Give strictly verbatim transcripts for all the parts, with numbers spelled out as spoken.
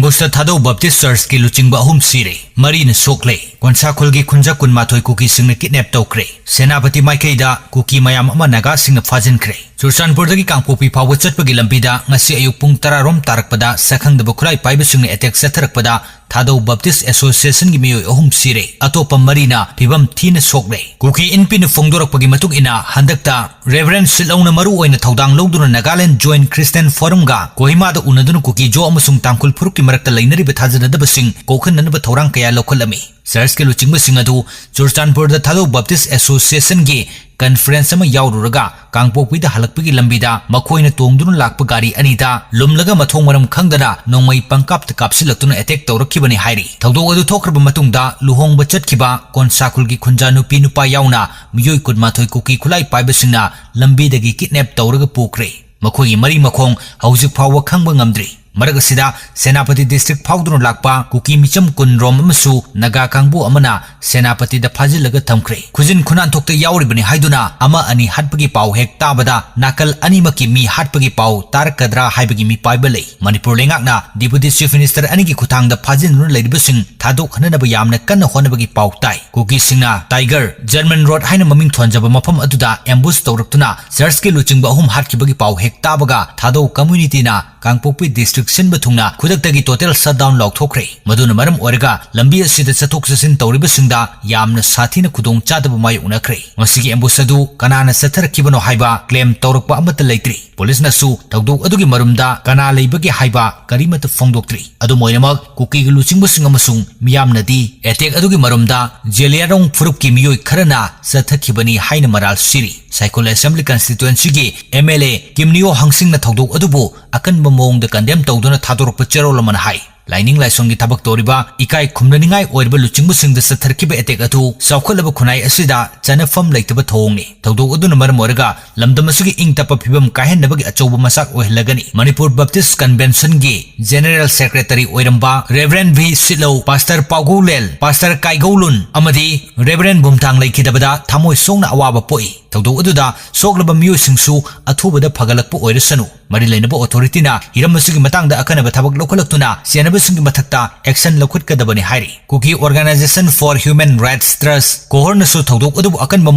ꯑꯦꯝꯕꯨꯁꯇ ꯊꯥꯗꯧ Baptist ꯆꯔꯆꯀꯤ ꯂꯨꯆꯤꯡꯕ ꯑꯍꯨꯝ ꯁꯤꯔꯦ, ꯃꯔꯤꯅ ꯁꯣꯛꯂꯦ꯫ ꯀꯣꯟꯁꯥꯈꯨꯜꯒꯤ ꯈꯨꯟꯖꯥ ꯀꯨꯟꯃꯥꯊꯣꯏ ꯀꯨꯀꯤꯁꯤꯡꯅ ꯀꯤꯗꯅꯦꯞ ꯇꯧꯈ꯭ꯔꯦ꯫ ꯁꯦꯅꯥꯄꯇꯤ ꯃꯥꯏꯀꯩꯗ ꯀꯨꯀꯤ ꯃꯌꯥꯝ ꯑꯃ ꯅꯥꯒꯥꯁꯤꯡꯅ ꯐꯥꯖꯤꯟꯈ꯭ꯔꯦ꯫ ꯆꯨꯔꯆꯥꯟꯄꯨꯔꯗꯒꯤ ꯀꯥꯡꯄꯣꯛꯄꯤ ꯐꯥꯎꯕ ꯆꯠꯄꯒꯤ ꯂꯝꯕꯤꯗ ꯉꯁꯤ ꯑꯌꯨꯛ ꯄꯨꯡ ꯇꯔꯥ ꯔꯣꯝ ꯇꯥꯔꯛꯄꯗ ꯁꯛꯈꯪꯗꯕ ꯈꯨꯠꯂꯥꯏ ꯄꯥꯏꯕꯁꯤꯡꯅ ꯑꯦꯇꯦꯛ ꯆꯠꯊꯔꯛꯄꯗ ꯊꯥꯗꯧ ꯕꯞꯇꯤꯁ ꯑꯦꯁꯣꯁꯤꯌꯦꯁꯟꯒꯤ ꯃꯤꯑꯣꯏ ꯑꯍꯨꯝ ꯁꯤꯔꯦ, ꯑꯇꯣꯞꯄ ꯃꯔꯤꯅ ꯐꯤꯕꯝ ꯊꯤꯅ ꯁꯣꯛꯂꯦ꯫ ꯀꯨꯀꯤ ꯏꯟꯄꯤꯅ ꯐꯣꯡꯗꯣꯔꯛꯄꯒꯤ ꯃꯇꯨꯡ ꯏꯟꯅ, ꯍꯟꯗꯛꯇ ꯔꯦꯚꯔꯦꯟ ꯁꯤꯠꯂꯧꯅ ꯃꯔꯨ ꯑꯣꯏꯅ ꯊꯧꯗꯥꯡ ꯂꯧꯗꯨꯅ ꯅꯥꯒꯥꯂꯦꯟ ꯖꯣꯏꯟꯠ ꯈ꯭ꯔꯤꯁꯇꯤꯌꯟ ꯐꯣꯔꯝꯒ ꯀꯣꯍꯤꯃꯥꯗ ꯎꯅꯗꯨꯅ ꯀꯨꯀꯤ ꯖꯣ ꯑꯃꯁꯨꯡ ꯇꯥꯡꯈꯨꯜ ꯐꯨꯔꯨꯞꯀꯤ ꯃꯔꯛꯇ ꯂꯩꯅꯔꯤꯕ ꯊꯥꯖꯅꯗꯕꯁꯤꯡ ꯀꯣꯛꯍꯟꯅꯅꯕ ꯊꯧꯔꯥꯡ ꯀꯌꯥ ꯂꯧꯈꯠꯂꯝꯃꯤ꯫ ꯆꯔꯆꯀꯤ ꯂꯨꯆꯤꯡꯕꯁꯤꯡ ꯑꯗꯨ ꯆꯨꯔꯆꯥꯟꯄꯨꯔꯗ ꯊꯥꯗꯧ ꯕꯞꯇꯤꯁ ꯑꯦꯁꯣꯁꯤꯌꯦꯁꯟꯒꯤ ꯀꯟꯐꯔꯦꯟꯁ ꯑꯃ ꯌꯥꯎꯔꯨꯔꯒ ꯀꯥꯡꯄꯣꯛꯄꯤꯗ ꯍꯜꯂꯛꯄꯒꯤ ꯂꯝꯕꯤꯗ ꯃꯈꯣꯏꯅ ꯇꯣꯡꯗꯨꯅ ꯂꯥꯛꯄ ꯒꯥꯔꯤ ꯑꯅꯤꯗ ꯂꯨꯝꯂꯒ ꯃꯊꯣꯡ ꯃꯔꯝ ꯈꯪꯗꯅ ꯅꯣꯡꯃꯩ ꯄꯪꯀꯥꯞꯇ ꯀꯥꯞꯁꯤꯜꯂꯛꯇꯨꯅ ꯑꯦꯇꯦꯛ ꯇꯧꯔꯛꯈꯤꯕꯅꯤ ꯍꯥꯏꯔꯤ꯫ ꯊꯧꯗꯣꯛ ꯑꯗꯨ ꯊꯣꯛꯈ꯭ꯔꯕ ꯃꯇꯨꯡꯗ ꯂꯨꯍꯣꯡꯕ ꯆꯠꯈꯤꯕ ꯀꯣꯟꯁꯥꯈꯨꯜꯒꯤ ꯈꯨꯟꯖꯥ ꯅꯨꯄꯤ ꯅꯨꯄꯥ ꯌꯥꯎꯅ ꯃꯤꯑꯣꯏ ꯀꯨꯟꯃꯥꯊꯣꯏ ꯀꯨꯀꯤ ꯈꯨꯠꯂꯥꯏ ꯄꯥꯏꯕꯁꯤꯡꯅ ꯂꯝꯕꯤꯗꯒꯤ ꯀꯤꯗꯅꯦꯞ ꯇꯧꯔꯒ ꯄꯨꯈ꯭ꯔꯦ꯫ ꯃꯈꯣꯏꯒꯤ ꯃꯔꯤ ꯃꯈꯣꯡ ꯍꯧꯖꯤꯛ ꯐꯥꯎꯕ ꯈꯪꯕ ꯉꯝꯗ꯭ꯔꯤ꯫ ꯃꯔꯛ ꯑꯁꯤꯗ, ꯁꯦꯅꯥꯄꯇꯤ ꯗꯤꯁꯇ꯭ꯔꯤꯛ ꯐꯥꯎꯗꯨꯅ ꯂꯥꯛꯄ ꯀꯨꯀꯤ ꯃꯤꯆꯝ ꯀꯨꯟ ꯔꯣꯝ ꯑꯃꯁꯨ ꯅꯥꯒꯥ ꯀꯥꯡꯕꯨ ꯑꯃꯅ ꯁꯦꯅꯥꯄꯇꯤꯗ ꯐꯥꯖꯤꯜꯂꯒ ꯊꯝꯈ꯭ꯔꯦ꯫ ꯈꯨꯖꯤꯟ ꯈꯨꯅꯥꯟꯊꯣꯛꯇ ꯌꯥꯎꯔꯤꯕꯅꯤ ꯍꯥꯏꯗꯨꯅ ꯑꯃ ꯑꯅꯤ ꯍꯥꯠꯄꯒꯤ ꯄꯥꯎ ꯍꯦꯛ ꯇꯥꯕꯗ ꯅꯥꯀꯜ ꯑꯅꯤꯃꯛꯀꯤ ꯃꯤ ꯍꯥꯠꯄꯒꯤ ꯄꯥꯎ ꯇꯥꯔꯛꯀꯗ꯭ꯔꯥ ꯍꯥꯏꯕꯒꯤ ꯃꯤꯄꯥꯏꯕ ꯂꯩ꯫ ꯃꯅꯤꯄꯨꯔ ꯂꯩꯉꯥꯛꯅ ꯗꯤꯄꯨꯇꯤ ꯆꯤꯐ ꯃꯤꯅꯤꯁꯇꯔ ꯑꯅꯤꯒꯤ ꯈꯨꯠꯊꯥꯡꯗ ꯐꯥꯖꯤꯟꯗꯨꯅ ꯂꯩꯔꯤꯕꯁꯤꯡ ꯊꯥꯗꯣꯛꯍꯟꯅꯕ ꯌꯥꯝꯅ ꯀꯟꯅ ꯍꯣꯠꯅꯕꯒꯤ ꯄꯥꯎ ꯇꯥꯏ꯫ ꯀꯨꯀꯤꯁꯤꯡꯅ ꯇꯥꯏꯒꯔ, ꯖꯔꯃꯟ ꯔꯣꯗ ꯍꯥꯏꯅ ꯃꯃꯤꯡ ꯊꯣꯟꯖꯕ ꯃꯐꯝ ꯑꯗꯨꯗ ꯑꯦꯝꯕꯨꯁ ꯇꯧꯔꯛꯇꯨꯅ ꯆꯔꯆꯀꯤ ꯂꯨꯆꯤꯡꯕ ꯑꯍꯨꯝ ꯍꯥꯠꯈꯤꯕꯒꯤ ꯄꯥꯎ ꯍꯦꯛ ꯇꯥꯕꯒ ꯊꯥꯗꯧ ꯀꯝꯃ꯭ꯌꯨꯅꯤꯇꯤꯅ ꯀꯥꯡꯄꯣꯛꯄꯤ ꯗꯤꯁꯇ꯭ꯔꯤꯛ ꯁꯤꯟꯕ ꯊꯨꯡꯅ ꯈꯨꯗꯛꯇꯒꯤ ꯇꯣꯇꯦꯜ ꯁꯠꯗꯥꯎꯟ ꯂꯥꯎꯊꯣꯛꯈ꯭ꯔꯦ꯫ ꯃꯗꯨꯅ ꯃꯔꯝ ꯑꯣꯏꯔꯒ ꯂꯝꯕꯤ ꯑꯁꯤꯗ ꯆꯠꯊꯣꯛ ꯆꯠꯁꯤꯟ ꯇꯧꯔꯤꯕꯁꯤꯡꯗ ꯌꯥꯝꯅ ꯁꯥꯊꯤꯅ ꯈꯨꯗꯣꯡ ꯆꯥꯗꯕ ꯃꯥꯌꯣꯛꯅꯈ꯭ꯔꯦ꯫ ꯃꯁꯤꯒꯤ ꯑꯦꯝꯕꯨꯁ ꯑꯗꯨ ꯀꯅꯥꯅ ꯆꯠꯊꯔꯛꯈꯤꯕꯅꯣ ꯍꯥꯏꯕ ꯀ꯭ꯂꯦꯝ ꯇꯧꯔꯛꯄ ꯑꯃꯠꯇ ꯂꯩꯇ꯭ꯔꯤ꯫ ꯄꯨꯂꯤꯁꯅꯁꯨ ꯊꯧꯗꯣꯛ ꯑꯗꯨꯒꯤ ꯃꯔꯨꯝꯗ ꯀꯅꯥ ꯂꯩꯕꯒꯦ ꯍꯥꯏꯕ ꯀꯔꯤꯃꯠꯇ ꯐꯣꯡꯗꯣꯛꯇ꯭ꯔꯤ꯫ ꯑꯗꯨꯝ ꯑꯣꯏꯅꯃꯛ, ꯀꯨꯀꯤꯒꯤ ꯂꯨꯆꯤꯡꯕꯁꯤꯡ ꯑꯃꯁꯨꯡ ꯃꯤꯌꯥꯝꯅꯗꯤ ꯑꯦꯇꯦꯛ ꯑꯗꯨꯒꯤ ꯃꯔꯨꯝꯗ ꯖꯦꯂꯤꯌꯥꯔꯣꯡ ꯐꯨꯔꯨꯞꯀꯤ ꯃꯤꯑꯣꯏ ꯈꯔꯅ ꯆꯠꯊꯈꯤꯕꯅꯤ ꯍꯥꯏꯅ ꯃꯔꯥꯜ ꯁꯤꯔꯤ꯫ ꯁꯥꯏꯈꯣꯜ ꯑꯦꯁꯦꯝꯕ꯭ꯂꯤ ꯀꯟꯁꯇꯤꯇ꯭ꯋꯦꯟꯁꯤꯒꯤ ꯑꯦꯝ ꯑꯦꯜ ꯑꯦ ꯀꯤꯝꯅꯤꯌꯣ ꯍꯪꯁꯤꯡꯅ ꯊꯧꯗꯣꯛ ꯑꯗꯨꯕꯨ ꯑꯀꯟꯕ ꯃꯑꯣꯡꯗ ꯀꯟꯗꯦꯝ ꯇꯧꯗꯨꯅ ꯊꯥꯗꯣꯔꯛꯄ ꯆꯦꯔꯣꯜ ꯑꯃꯅ ꯍꯥꯏ, ꯂꯥꯏꯅꯤꯡ ꯂꯥꯏꯁꯣꯟꯒꯤ ꯊꯕꯛ ꯇꯧꯔꯤꯕ, ꯏꯀꯥꯏ ꯈꯨꯝꯅꯅꯤꯡꯉꯥꯏ ꯑꯣꯏꯔꯕ ꯂꯨꯆꯤꯡꯕꯁꯤꯡꯗ ꯆꯠꯊꯔꯛꯈꯤꯕ ꯑꯦꯇꯦꯛ ꯑꯗꯨ ꯆꯥꯎꯈꯠꯂꯕ ꯈꯨꯟꯅꯥꯏ ꯑꯁꯤꯗ ꯆꯠꯅꯐꯝ ꯂꯩꯇꯕ ꯊꯧꯑꯣꯡꯅꯤ꯫ ꯊꯧꯗꯣꯛ ꯑꯗꯨꯅ ꯃꯔꯝ ꯑꯣꯏꯔꯒ ꯂꯝꯗꯝ ꯑꯁꯤꯒꯤ ꯏꯪ ꯇꯞꯄ ꯐꯤꯕꯝ ꯀꯥꯏꯍꯟꯅꯕꯒꯤ ꯑꯆꯧꯕ ꯃꯆꯥꯛ ꯑꯣꯏꯍꯜꯂꯒꯅꯤ꯫ ꯃꯅꯤꯄꯨꯔ ꯕꯞꯇꯤꯁ ꯀꯟꯚꯦꯟꯁꯟꯒꯤ ꯖꯦꯅꯦꯔꯦꯜ ꯁꯦꯀ꯭ꯔꯦꯇꯔꯤ ꯑꯣꯏꯔꯝꯕ ꯔꯦꯚꯔꯦꯟ ꯚꯤ ꯁꯤꯠꯂꯧ, ꯄꯥꯁꯇꯔ ꯄꯥꯎꯒꯧꯂꯦꯜ, ꯄꯥꯁꯇꯔ ꯀꯥꯏꯒꯧꯂꯨꯟ ꯑꯃꯗꯤ ꯔꯦꯚꯔꯦꯟ ꯕꯨꯝꯊꯥꯡ ꯂꯩꯈꯤꯗꯕꯗ ꯊꯃꯣꯏ ꯁꯣꯛꯅ ꯑꯋꯥꯕ ꯄꯣꯛꯏ꯫ ꯊꯧꯗꯣꯛ ꯑꯗꯨꯗ ꯁꯣꯛꯂꯕ ꯃꯤꯑꯣꯏꯁꯤꯡꯁꯨ ꯑꯊꯨꯕꯗ ꯐꯒꯠꯂꯛꯄ ꯑꯣꯏꯔꯁꯅꯨ꯫ ꯃꯔꯤ ꯂꯩꯅꯕ authority ꯅ ꯍꯤꯔꯝ ꯑꯁꯤꯒꯤ ꯃꯇꯥꯡꯗ ꯑꯀꯟꯅꯕ ꯊꯕꯛ ꯂꯧꯈꯠꯂꯛꯇꯨꯅ ꯆꯦꯟꯅꯕꯁꯤꯡꯒꯤ ꯃꯊꯛꯇ action ꯂꯧꯈꯠꯀꯗꯕꯅꯤ ꯍꯥꯏꯔꯤ꯫ Kuki Organisation for Human Rights Trust, ꯀꯣꯍꯣꯔꯅꯁꯨ ꯊꯧꯗꯣꯛ ꯑꯗꯨꯕꯨ ꯑꯀꯟꯕ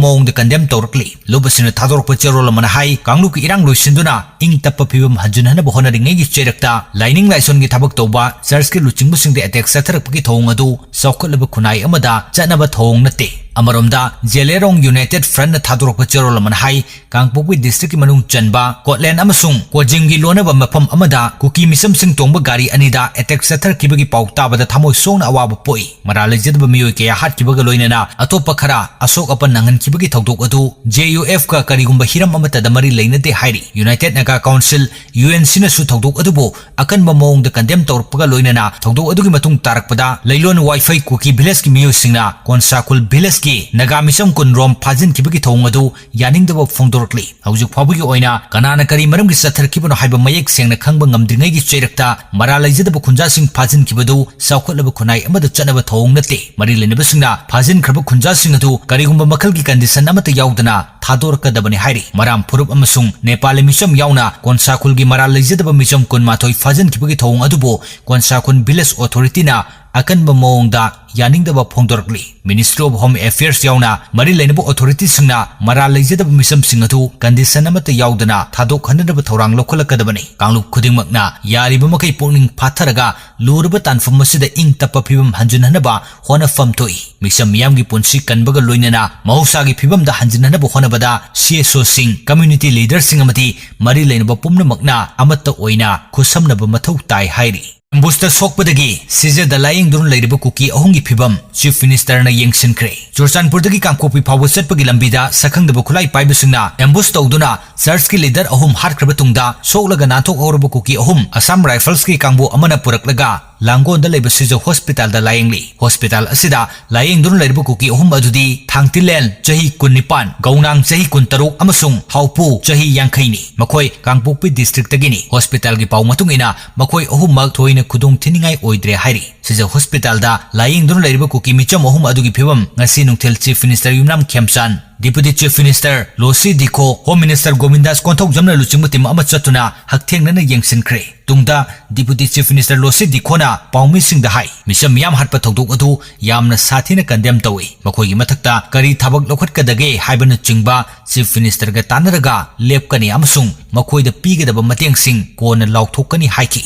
ꯃꯑꯣꯡꯗ condemn ꯇꯧꯔꯛꯂꯤ꯫ ꯂꯨꯞ ꯑꯁꯤꯅ ꯊꯥꯗꯣꯔꯛꯄ ꯆꯦꯔꯣꯜ ꯑꯃꯅ ꯍꯥꯏ, ꯀꯥꯡꯂꯨꯞꯀꯤ ꯏꯔꯥꯡ ꯂꯣꯏꯁꯤꯟꯗꯨꯅ ꯏꯪ ꯇꯞꯄ ꯐꯤꯕꯝ ꯍꯟꯖꯤꯟꯍꯟꯅꯕ ꯍꯣꯠꯅꯔꯤꯉꯩꯒꯤ ꯆꯩꯔꯛꯇ ꯂꯥꯏꯅꯤꯡ ꯂꯥꯏꯁꯣꯟꯒꯤ ꯊꯕꯛ ꯇꯧꯕ ꯆꯔꯆꯀꯤ ꯂꯨꯆꯤꯡꯕꯁꯤꯡꯗ attack ꯆꯠꯊꯔꯛꯄꯒꯤ ꯊꯧꯑꯣꯡ ꯑꯗꯨ ꯆꯥꯎꯈꯠꯂꯕ ꯈꯨꯟꯅꯥꯏ ꯑꯃꯗ ꯆꯠꯅꯕ ꯊꯧꯑꯣꯡ ꯅꯠꯇꯦ꯫ ꯑꯃꯔꯣꯝꯗ, ꯖꯦꯂꯦꯔꯣꯡ United Front ꯅ ꯊꯥꯗꯣꯔꯛꯄ ꯆꯦꯔꯣꯜ ꯑꯃꯅ ꯍꯥꯏ, ꯀꯥꯡꯄꯣꯛꯄꯤ district ꯀꯤ ꯃꯅꯨꯡ ꯆꯟꯕ ꯀꯣꯠꯂꯦꯟ ꯑꯃꯁꯨꯡ ꯀꯣꯖꯤꯡꯒꯤ ꯂꯣꯟꯅꯕ ꯃꯐꯝ ꯑꯃꯗ ꯀꯨꯀꯤ ꯃꯤꯆꯝꯁꯤꯡ ꯇꯣꯡꯕ ꯒꯥꯔꯤ ꯑꯅꯤꯗ attack ꯆꯠꯊꯔꯛꯈꯤꯕꯒꯤ ꯄꯥꯎ ꯇꯥꯕꯗ ꯊꯃꯣꯏ ꯁꯣꯛꯅ ꯑꯋꯥꯕ ꯄꯣꯛꯏ꯫ ꯃꯔꯥꯜ ꯂꯩꯖꯗꯕ ꯃꯤꯑꯣꯏ ꯀꯌꯥ ꯍꯥꯠꯈꯤꯕꯒ ꯂꯣꯏꯅꯅ ꯑꯇꯣꯞꯄ ꯈꯔ ꯑꯁꯣꯛ ꯑꯄꯟ ꯅꯪꯍꯟꯈꯤꯕꯒꯤ ꯊꯧꯗꯣꯛ ꯑꯗꯨ J U F ꯀ ꯀꯔꯤꯒꯨꯝꯕ ꯍꯤꯔꯝ ꯑꯃꯠꯇꯗ ꯃꯔꯤ ꯂꯩꯅꯗꯦ ꯍꯥꯏꯔꯤ꯫ United Naga Council, U N C ꯅꯁꯨ ꯊꯧꯗꯣꯛ ꯑꯗꯨꯕꯨ ꯑꯀꯟꯕ ꯃꯑꯣꯡꯗ condemn ꯇꯧꯔꯛꯄꯒ ꯂꯣꯏꯅꯅ ꯊꯧꯗꯣꯛ ꯑꯗꯨꯒꯤ ꯃꯇꯨꯡ ꯇꯥꯔꯛꯄꯗ ꯂꯩꯂꯣꯟ ꯋꯥꯏꯐꯩ ꯀꯨꯀꯤ village ꯀꯤ ꯃꯤꯑꯣꯏꯁꯤꯡꯅ ꯀꯣꯟꯁꯥꯈꯨꯜ village ꯀꯤ ꯅꯥꯒꯥ ꯃꯤꯆꯝ ꯀꯨꯟ ꯔꯣꯝ ꯐꯥꯖꯤꯟꯈꯤꯕꯒꯤ ꯊꯧꯑꯣꯡ ꯑꯗꯨ ꯌꯥꯅꯤꯡꯗꯕ ꯐꯣꯡꯗꯣꯔꯛꯂꯤ꯫ ꯍꯧꯖꯤꯛ ꯐꯥꯎꯕꯒꯤ ꯑꯣꯏꯅ ꯀꯅꯥꯅ ꯀꯔꯤ ꯃꯔꯝꯒꯤ ꯆꯠꯊꯔꯛꯈꯤꯕꯅꯣ ꯍꯥꯏꯕ ꯃꯌꯦꯛ ꯁꯦꯡꯅ ꯈꯪꯕ ꯉꯝꯗ꯭ꯔꯤꯉꯩꯒꯤ ꯆꯩꯔꯛꯇ ꯃꯔꯥꯜ ꯂꯩꯖꯗꯕ ꯈꯨꯟꯖꯥꯁꯤꯡ ꯐꯥꯖꯤꯟꯈꯤꯕꯗꯨ ꯆꯥꯎꯈꯠꯂꯕ ꯈꯨꯟꯅꯥꯏ ꯑꯃꯗ ꯆꯠꯅꯕ ꯊꯧꯑꯣꯡ ꯅꯠꯇꯦ꯫ ꯃꯔꯤ ꯂꯩꯅꯕꯁꯤꯡꯅ ꯐꯥꯖꯤꯟꯈ꯭ꯔꯕ ꯈꯨꯟꯖꯥꯁꯤꯡ ꯑꯗꯨ ꯀꯔꯤꯒꯨꯝꯕ ꯃꯈꯜꯒꯤ condition ꯑꯃꯠꯇ ꯌꯥꯎꯗꯅ ꯊꯥꯗꯣꯔꯛꯀꯗꯕꯅꯤ ꯍꯥꯏꯔꯤ꯫ ꯃꯔꯥꯝ ꯐꯨꯔꯨꯞ ꯑꯃꯁꯨꯡ ꯅꯦꯄꯥꯂꯤ ꯃꯤꯆꯝ ꯌꯥꯎꯅ ꯀꯣꯟꯁꯥꯈꯨꯜꯒꯤ ꯃꯔꯥꯜ ꯂꯩꯖꯗꯕ ꯃꯤꯆꯝ ꯀꯨꯟꯃꯥꯊꯣꯏ ꯐꯥꯖꯤꯟꯈꯤꯕꯒꯤ ꯊꯧꯑꯣꯡ ꯑꯗꯨꯕꯨ ꯀꯣꯟꯁꯥꯈꯨꯜ village authority ꯅ ꯑꯀꯟꯕ ꯃꯑꯣꯡꯗ ꯌꯥꯅꯤꯡꯗꯕ ꯐꯣꯡꯗꯣꯔꯛꯂꯤ꯫ Ministry of Home Affairs ꯌꯥꯎꯅ ꯃꯔꯤ ꯂꯩꯅꯕ authority ꯁꯤꯡꯅ ꯃꯔꯥꯜ ꯂꯩꯖꯗꯕ ꯃꯤꯆꯝꯁꯤꯡ ꯑꯗꯨ condition ꯑꯃꯠꯇ ꯌꯥꯎꯗꯅ ꯊꯥꯗꯣꯛꯍꯟꯅꯅꯕ ꯊꯧꯔꯥꯡ ꯂꯧꯈꯠꯂꯛꯀꯗꯕꯅꯤ꯫ ꯀꯥꯡꯂꯨꯞ ꯈꯨꯗꯤꯡꯃꯛꯅ ꯌꯥꯔꯤꯕ ꯃꯈꯩ ꯄꯨꯛꯅꯤꯡ ꯐꯥꯊꯔꯒ ꯂꯨꯔꯕ ꯇꯥꯟꯐꯝ ꯑꯁꯤꯗ ꯏꯪ ꯇꯞꯄ ꯐꯤꯕꯝ ꯍꯟꯖꯤꯟꯍꯟꯅꯕ ꯍꯣꯠꯅꯐꯝ ꯊꯣꯛꯏ꯫ ꯃꯤꯆꯝ ꯃꯤꯌꯥꯝꯒꯤ ꯄꯨꯟꯁꯤ ꯀꯟꯕꯒ ꯂꯣꯏꯅꯅ ꯃꯍꯧꯁꯥꯒꯤ ꯐꯤꯕꯝꯗ ꯍꯟꯖꯤꯟꯍꯟꯅꯕ ꯍꯣꯠꯅꯕꯗ C S O ꯁꯤꯡ, community leader ꯁꯤꯡ ꯑꯃꯗꯤ ꯃꯔꯤ ꯂꯩꯅꯕ ꯄꯨꯝꯅꯃꯛꯅ ꯑꯃꯠꯇ ꯑꯣꯏꯅ ꯈꯨꯠꯁꯝꯅꯕ ꯃꯊꯧ ꯇꯥꯏ ꯍꯥꯏꯔꯤ꯫ Ambush ꯇ ꯁꯣꯛꯄꯗꯒꯤ ꯁꯤꯖꯗ ꯂꯥꯌꯦꯡꯗꯨꯅ ꯂꯩꯔꯤꯕ ꯀꯨꯀꯤ ꯑꯍꯨꯝꯒꯤ ꯐꯤꯕꯝ Chief Minister ꯅ ꯌꯦꯡꯁꯤꯟꯈ꯭ꯔꯦ꯫ ꯆꯨꯔꯆꯥꯟꯄꯨꯔꯗꯒꯤ ꯀꯥꯡꯄꯣꯛꯄꯤ ꯐꯥꯎꯕ ꯆꯠꯄꯒꯤ ꯂꯝꯕꯤꯗ ꯁꯛꯈꯪꯗꯕ ꯈꯨꯠꯂꯥꯏ ꯄꯥꯏꯕꯁꯤꯡꯅ ambush ꯇꯧꯗꯨꯅ church ꯀꯤ leader ꯑꯍꯨꯝ ꯍꯥꯠꯈ꯭ꯔꯕ ꯇꯨꯡꯗ ꯁꯣꯛꯂꯒ ꯅꯥꯟꯊꯣꯛꯍꯧꯔꯕ ꯀꯨꯀꯤ ꯑꯍꯨꯝ Assam Rifles ꯀꯤ ꯀꯥꯡꯕꯨ ꯑꯃꯅ ꯄꯨꯔꯛꯂꯒ ꯂꯥꯡꯒꯣꯜꯗ ꯂꯩꯕ ꯁꯤꯖ hospital ꯗ ꯂꯥꯌꯦꯡꯂꯤ꯫ Hospital ꯑꯁꯤꯗ ꯂꯥꯌꯦꯡꯗꯨꯅ ꯂꯩꯔꯤꯕ ꯀꯨꯀꯤ ꯑꯍꯨꯝ ꯑꯗꯨꯗꯤ ꯊꯥꯡꯇꯤꯂꯦꯟ, ꯆꯍꯤ ꯀꯨꯟꯅꯤꯄꯥꯟ, ꯒꯧꯅꯥꯡ, ꯆꯍꯤ ꯀꯨꯟꯇꯔꯨꯛ, ꯑꯃꯁꯨꯡ ꯍꯥꯎꯄꯨ, ꯆꯍꯤ ꯌꯥꯡꯈꯩꯅꯤ꯫ ꯃꯈꯣꯏ ꯀꯥꯡꯄꯣꯛꯄꯤ district ꯇꯒꯤꯅꯤ꯫ Hospital ꯒꯤ ꯄꯥꯎ ꯃꯇꯨꯡ ꯏꯟꯅ, ꯃꯈꯣꯏ ꯑꯍꯨꯝꯃꯛ ꯊꯣꯏꯅ ꯈꯨꯗꯣꯡ ꯊꯤꯅꯤꯡꯉꯥꯏ ꯑꯣꯏꯗ꯭ꯔꯦ ꯍꯥꯏꯔꯤ꯫ ꯁꯤꯖ ꯍꯣꯁꯄꯤꯇꯥꯜꯗ ꯂꯥꯌꯦꯡꯗꯨꯅ ꯂꯩꯔꯤꯕ ꯀꯨꯀꯤ ꯃꯤꯆꯝ ꯑꯍꯨꯝ ꯑꯗꯨꯒꯤ ꯐꯤꯕꯝ ꯉꯁꯤ ꯅꯨꯡꯊꯤꯜ Chief Minister ꯌꯨꯝꯅꯥꯝ ꯈꯦꯝꯆꯥꯟ, Deputy Chief Minister ꯂꯣꯁꯤ ꯗꯤꯈꯣ, Home Minister ꯒꯣꯕꯤꯟꯗꯥꯁ ꯀꯣꯟꯊꯧꯖꯝꯅ ꯂꯨꯆꯤꯡꯕ ꯇꯤꯝ ꯑꯃ ꯆꯠꯇꯨꯅ ꯍꯛꯊꯦꯡꯅꯅ ꯌꯦꯡꯁꯤꯟꯈ꯭ꯔꯦ꯫ ꯇꯨꯡꯗ Deputy Chief Minister ꯂꯣꯁꯤ ꯗꯤꯈꯣꯅ ꯄꯥꯎꯃꯤꯁꯤꯡꯗ ꯍꯥꯏ, ꯃꯤꯆꯝ ꯃꯤꯌꯥꯝ ꯍꯥꯠꯄ ꯊꯧꯗꯣꯛ ꯑꯗꯨ ꯌꯥꯝꯅ ꯁꯥꯊꯤꯅ ꯀꯟꯗꯦꯝ ꯇꯧꯏ꯫ ꯃꯈꯣꯏꯒꯤ ꯃꯊꯛꯇ ꯀꯔꯤ ꯊꯕꯛ ꯂꯧꯈꯠꯀꯗꯒꯦ ꯍꯥꯏꯕꯅꯆꯤꯡꯕ Chief Minister ꯒ ꯇꯥꯟꯅꯔꯒ ꯂꯦꯞꯀꯅꯤ ꯑꯃꯁꯨꯡ ꯃꯈꯣꯏꯗ ꯄꯤꯒꯗꯕ ꯃꯇꯦꯡꯁꯤꯡ ꯀꯣꯟꯅ ꯂꯥꯎꯊꯣꯛꯀꯅꯤ ꯍꯥꯏꯈꯤ꯫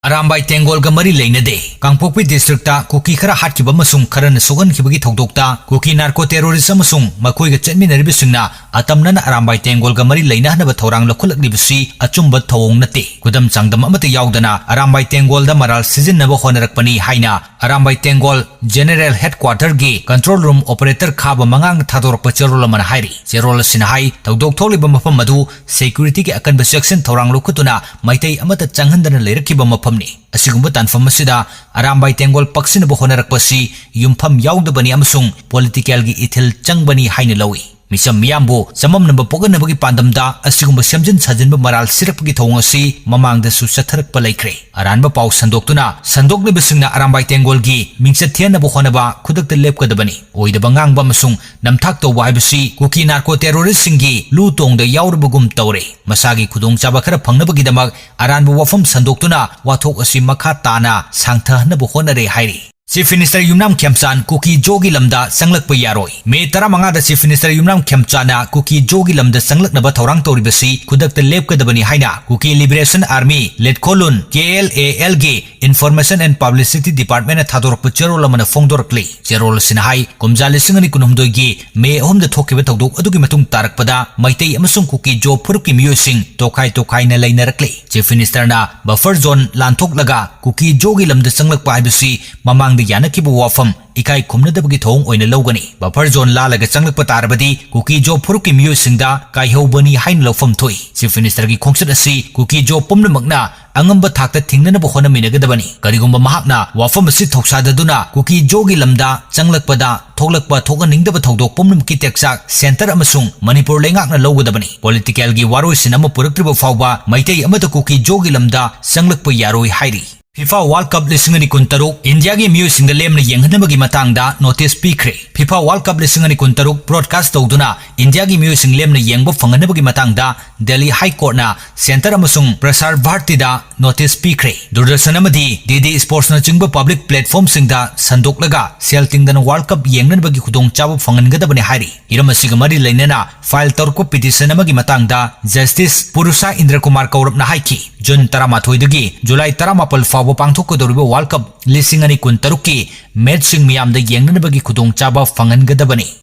ꯑꯔꯥꯝꯕꯥꯏ ꯇꯦꯡꯒꯣꯜꯒ ꯃꯔꯤ ꯂꯩꯅꯗꯦ꯫ ꯀꯥꯡꯄꯣꯛꯄꯤ ꯗꯤꯁꯇ꯭ꯔꯤꯛꯇ ꯀꯨꯀꯤ ꯈꯔ ꯍꯥꯠꯈꯤꯕ ꯑꯃꯁꯨꯡ ꯈꯔꯅ ꯁꯣꯛꯍꯟꯈꯤꯕꯒꯤ ꯊꯧꯗꯣꯛꯇ ꯀꯨꯀꯤ ꯅꯥꯔꯀꯣ ꯇꯦꯔꯣꯔꯤꯁ ꯑꯃꯁꯨꯡ ꯃꯈꯣꯏꯒ ꯆꯠꯃꯤꯟꯅꯔꯤꯕꯁꯤꯡꯅ ꯑꯇꯝꯅꯅ ꯑꯔꯥꯝꯕꯥꯏ ꯇꯦꯡꯒꯣꯜꯒ ꯃꯔꯤ ꯂꯩꯅꯍꯟꯅꯕ ꯊꯧꯔꯥꯡ ꯂꯧꯈꯠꯂꯛꯂꯤꯕꯁꯤ ꯑꯆꯨꯝꯕ ꯊꯧꯑꯣꯡ ꯅꯠꯇꯦ꯫ ꯈꯨꯗꯝ ꯆꯥꯡꯗꯝ ꯑꯃꯠꯇ ꯌꯥꯎꯗꯅ ꯑꯔꯥꯝꯕꯥꯏ ꯇꯦꯡꯒꯣꯜꯗ ꯃꯔꯥꯜ ꯁꯤꯖꯤꯟꯅꯕ ꯍꯣꯠꯅꯔꯛꯄꯅꯤ ꯍꯥꯏꯅ ꯑꯔꯥꯝꯕꯥꯏ ꯇꯦꯡꯒꯣꯜ General Headquarter ꯒꯤ control room operator ꯈꯥꯕ ꯃꯉꯥꯡꯅ ꯊꯥꯗꯣꯔꯛꯄ ꯆꯦꯔꯣꯜ ꯑꯃꯅ ꯍꯥꯏꯔꯤ꯫ ꯆꯦꯔꯣꯜ ꯑꯁꯤꯅ ꯍꯥꯏ, ꯊꯧꯗꯣꯛ ꯊꯣꯛꯂꯤꯕ ꯃꯐꯝ ꯑꯗꯨ security ꯒꯤ ꯑꯀꯟꯕ ꯆꯦꯛꯁꯤꯟ ꯊꯧꯔꯥꯡ ꯂꯧꯈꯠꯇꯨꯅ ꯃꯩꯇꯩ ꯑꯃꯠꯇ ꯆꯪꯍꯟꯗꯅ ꯂꯩꯔꯛꯈꯤꯕ ꯃꯐꯝꯅꯤ꯫ ꯑꯁꯤꯒꯨꯝꯕ ꯇꯥꯟꯐꯝ ꯑꯁꯤꯗ ꯑꯔꯥꯝꯕꯥꯏ ꯇꯦꯡꯒꯣꯜ ꯄꯛꯁꯤꯟꯅꯕ ꯍꯣꯠꯅꯔꯛꯄꯁꯤ ꯌꯨꯝꯐꯝ ꯌꯥꯎꯗꯕꯅꯤ ꯑꯃꯁꯨꯡ political ꯒꯤ ꯏꯊꯤꯜ ꯆꯪꯕꯅꯤ ꯍꯥꯏꯅ ꯂꯧꯏ꯫ ꯃꯤꯆꯝ ꯃꯤꯌꯥꯝꯕꯨ ꯆꯃꯝꯅꯕ ꯄꯣꯛꯍꯟꯅꯕꯒꯤ ꯄꯥꯟꯗꯝꯗ ꯑꯁꯤꯒꯨꯝꯕ ꯁꯦꯝꯖꯤꯟ ꯁꯥꯖꯤꯟꯕ ꯃꯔꯥꯜ ꯁꯤꯔꯛꯄꯒꯤ ꯊꯧꯑꯣꯡ ꯑꯁꯤ ꯃꯃꯥꯡꯗꯁꯨ ꯆꯠꯊꯔꯛꯄ ꯂꯩꯈ꯭ꯔꯦ꯫ ꯑꯔꯥꯟꯕ ꯄꯥꯎ ꯁꯟꯗꯣꯛꯇꯨꯅ ꯁꯟꯗꯣꯛꯂꯤꯕꯁꯤꯡꯅ ꯑꯔꯥꯝꯕꯥꯏ ꯇꯦꯡꯒꯣꯜꯒꯤ ꯃꯤꯡꯆꯠ ꯊꯤꯍꯟꯅꯕ ꯍꯣꯠꯅꯕ ꯈꯨꯗꯛꯇ ꯂꯦꯞꯀꯗꯕꯅꯤ꯫ ꯑꯣꯏꯗꯕ ꯉꯥꯡꯕ ꯑꯃꯁꯨꯡ ꯅꯝꯊꯥꯛ ꯇꯧꯕ ꯍꯥꯏꯕꯁꯤ ꯀꯨꯀꯤ ꯅꯥꯔꯀꯣ ꯇꯦꯔꯣꯔꯤꯁꯁꯤꯡꯒꯤ ꯂꯨ ꯇꯣꯡꯗ ꯌꯥꯎꯔꯕꯒꯨꯝ ꯇꯧꯔꯦ꯫ ꯃꯁꯥꯒꯤ ꯈꯨꯗꯣꯡꯆꯥꯕ ꯈꯔ ꯐꯪꯅꯕꯒꯤꯗꯃꯛ ꯑꯔꯥꯟꯕ ꯋꯥꯐꯝ ꯁꯟꯗꯣꯛꯇꯨꯅ ꯋꯥꯊꯣꯛ ꯑꯁꯤ ꯃꯈꯥ ꯇꯥꯅ ꯁꯥꯡꯊꯍꯟꯅꯕ ꯍꯣꯠꯅꯔꯦ ꯍꯥꯏꯔꯤ꯫ Chief Minister ꯌꯨꯝꯅꯥꯝ ꯈꯦꯝꯆꯥꯟ ꯀꯨꯀꯤ ꯖꯣꯒꯤ ꯂꯝꯗ ꯆꯪꯂꯛꯄ ꯌꯥꯔꯣꯏ꯫ ꯃꯦ ꯇꯔꯥꯃꯉꯥꯗ Chief Minister ꯌꯨꯝꯅꯥꯝ ꯈꯦꯝꯆꯥꯟꯅ ꯀꯨꯀꯤ ꯖꯣꯒꯤ ꯂꯝꯗ ꯆꯪꯂꯛꯅꯕ ꯊꯧꯔꯥꯡ ꯇꯧꯔꯤꯕꯁꯤ ꯈꯨꯗꯛꯇ ꯂꯦꯞꯀꯗꯕꯅꯤ ꯍꯥꯏꯅ ꯀꯨꯀꯤ Liberation Army ꯂꯦꯠꯈꯣꯂꯨꯟ, K L A L ꯒꯤ Information and Publicity Department ꯅ ꯊꯥꯗꯣꯔꯛꯄ ꯆꯦꯔꯣꯜ ꯑꯃꯅ ꯐꯣꯡꯗꯣꯔꯛꯂꯤ꯫ ꯆꯦꯔꯣꯜ ꯑꯁꯤꯅ ꯍꯥꯏ, ꯀꯨꯝꯖꯥ ꯂꯤꯁꯤꯡ ꯑꯅꯤ ꯀꯨꯟꯍꯨꯝꯗꯣꯏꯒꯤ ꯃꯦ ꯑꯍꯨꯝꯗ ꯊꯣꯛꯈꯤꯕ ꯊꯧꯗꯣꯛ ꯑꯗꯨꯒꯤ ꯃꯇꯨꯡ ꯇꯥꯔꯛꯄꯗ ꯃꯩꯇꯩ ꯑꯃꯁꯨꯡ ꯀꯨꯀꯤ ꯖꯣ ꯐꯨꯔꯨꯞꯀꯤ ꯃꯤꯑꯣꯏꯁꯤꯡ ꯇꯣꯈꯥꯏ ꯇꯣꯈꯥꯏꯅ ꯂꯩꯅꯔꯛꯂꯤ꯫ Chief Minister ꯅ buffer zone ꯂꯥꯟꯊꯣꯛꯂꯒ ꯀꯨꯀꯤ ꯖꯣꯒꯤ ꯂꯝꯗ ꯆꯪꯂꯛꯄ ꯍꯥꯏꯕꯁꯤ ꯃꯃꯥꯡꯗ ꯌꯥꯅꯈꯤꯕ ꯋꯥꯐꯝ ꯏꯀꯥꯏ ꯈꯨꯝꯅꯗꯕꯒꯤ ꯊꯧꯑꯣꯡ ꯑꯣꯏꯅ ꯂꯧꯒꯅꯤ꯫ Buffer zone ꯂꯥꯜꯂꯒ ꯆꯪꯂꯛꯄ ꯇꯥꯔꯕꯗꯤ ꯀꯨꯀꯤ ꯖꯣ ꯐꯨꯔꯨꯞꯀꯤ ꯃꯤꯑꯣꯏꯁꯤꯡꯗ ꯀꯥꯏꯍꯧꯕꯅꯤ ꯍꯥꯏꯅ ꯂꯧꯐꯝ ꯊꯣꯛꯏ꯫ Chief Minister ꯒꯤ ꯈꯣꯡꯆꯠ ꯑꯁꯤ ꯀꯨꯀꯤ ꯖꯣ ꯄꯨꯝꯅꯃꯛꯅ ꯑꯉꯝꯕ ꯊꯥꯛꯇ ꯊꯤꯡꯅꯅꯕ ꯍꯣꯠꯅꯃꯤꯟꯅꯒꯗꯕꯅꯤ꯫ ꯀꯔꯤꯒꯨꯝꯕ ꯃꯍꯥꯛꯅ ꯋꯥꯐꯝ ꯑꯁꯤ ꯊꯧꯁꯥꯗꯗꯨꯅ ꯀꯨꯀꯤ ꯖꯣꯒꯤ ꯂꯝꯗ ꯆꯪꯂꯛꯄꯗ ꯊꯣꯛꯂꯛꯄ ꯊꯣꯛꯍꯟꯅꯤꯡꯗꯕ ꯊꯧꯗꯣꯛ ꯄꯨꯝꯅꯃꯛꯀꯤ ꯇꯦꯛꯆꯥꯛ centre ꯑꯃꯁꯨꯡ ꯃꯅꯤꯄꯨꯔ ꯂꯩꯉꯥꯛꯅ ꯂꯧꯒꯗꯕꯅꯤ꯫ Political ꯒꯤ ꯋꯥꯔꯣꯏꯁꯤꯟ ꯑꯃ ꯄꯨꯔꯛꯇ꯭ꯔꯤꯕ ꯐꯥꯎꯕ ꯃꯩꯇꯩ ꯑꯃꯠꯇ ꯀꯨꯀꯤ ꯖꯣꯒꯤ ꯂꯝꯗ ꯆꯪꯂꯛꯄ ꯌꯥꯔꯣꯏ ꯍꯥꯏꯔꯤ꯫ FIFA World Cup ꯂꯤꯁꯤꯡ ꯑꯅꯤ ꯀꯨꯟꯇꯔꯨꯛ ꯏꯟꯗꯤꯌꯥꯒꯤ ꯃꯤꯑꯣꯏꯁꯤꯡꯗ ꯂꯦꯝꯅ ꯌꯦꯡꯍꯟꯅꯕꯒꯤ ꯃꯇꯥꯡꯗ ꯅꯣꯇꯤꯁ ꯄꯤꯈ꯭ꯔꯦ꯫ FIFA World Cup ꯂꯤꯁꯤꯡ ꯑꯅꯤ ꯀꯨꯟꯇꯔꯨꯛ ꯕ꯭ꯔꯣꯗꯀꯥꯁ ꯇꯧꯗꯨꯅ ꯏꯟꯗꯤꯌꯥꯒꯤ ꯃꯤꯑꯣꯏꯁꯤꯡ ꯂꯦꯝꯅ ꯌꯦꯡꯕ ꯐꯪꯍꯟꯅꯕꯒꯤ ꯃꯇꯥꯡꯗ ꯗꯦꯜꯂꯤ ꯍꯥꯏ ꯀꯣꯔꯠꯅ ꯁꯦꯟꯇꯔ ꯑꯃꯁꯨꯡ ꯄ꯭ꯔꯁꯥꯔ ꯚꯥꯔꯇꯤꯗ ꯅꯣꯇꯤꯁ ꯄꯤꯈ꯭ꯔꯦ꯫ ꯗꯨꯔꯗꯔꯁꯟ ꯑꯃꯗꯤ ꯗꯤ ꯗꯤ ꯁ꯭ꯄꯣꯔꯠꯁꯅꯆꯤꯡꯕ ꯄꯕ꯭ꯂꯤꯛ ꯄ꯭ꯂꯦꯠꯐꯣꯔꯝꯁꯤꯡꯗ ꯁꯟꯗꯣꯛꯂꯒ ꯁꯦꯜ ꯇꯤꯡꯗꯅ ꯋꯥꯔꯜꯗ ꯀꯞ ꯌꯦꯡꯅꯅꯕꯒꯤ ꯈꯨꯗꯣꯡꯆꯥꯕ ꯐꯪꯍꯟꯒꯗꯕꯅꯤ ꯍꯥꯏꯔꯤ꯫ ꯍꯤꯔꯝ ꯑꯁꯤꯒ ꯃꯔꯤ ꯂꯩꯅꯅ ꯐꯥꯏꯜ ꯇꯧꯔꯛꯄ ꯄꯤꯇꯤꯁꯟ ꯑꯃꯒꯤ ꯃꯇꯥꯡꯗ ꯖꯁꯇꯤꯁ ꯄꯨꯔꯨꯁꯥ ꯏꯟꯗ꯭ꯔ ꯀꯨꯃꯥꯔ ꯀꯧꯔꯞꯅ ꯍꯥꯏꯈꯤ, ꯖꯨꯟ ꯇꯔꯥꯃꯥꯊꯣꯏꯗꯒꯤ ꯖꯨꯂꯥꯏ ꯇꯔꯥꯃꯥꯄꯜ ꯐꯥꯎꯕ ꯄꯥꯡꯊꯣꯛꯀꯗꯧꯔꯤꯕ ꯋꯥꯔꯜꯗ ꯀꯞ ꯂꯤꯁꯤꯡ ꯑꯅꯤ ꯀꯨꯟꯇꯔꯨꯛꯀꯤ ꯃꯦꯠꯁꯁꯤꯡ ꯃꯤꯌꯥꯝꯗ ꯌꯦꯡꯅꯅꯕꯒꯤ ꯈꯨꯗꯣꯡꯆꯥꯕ ꯐꯪꯍꯟꯒꯗꯕꯅꯤ꯫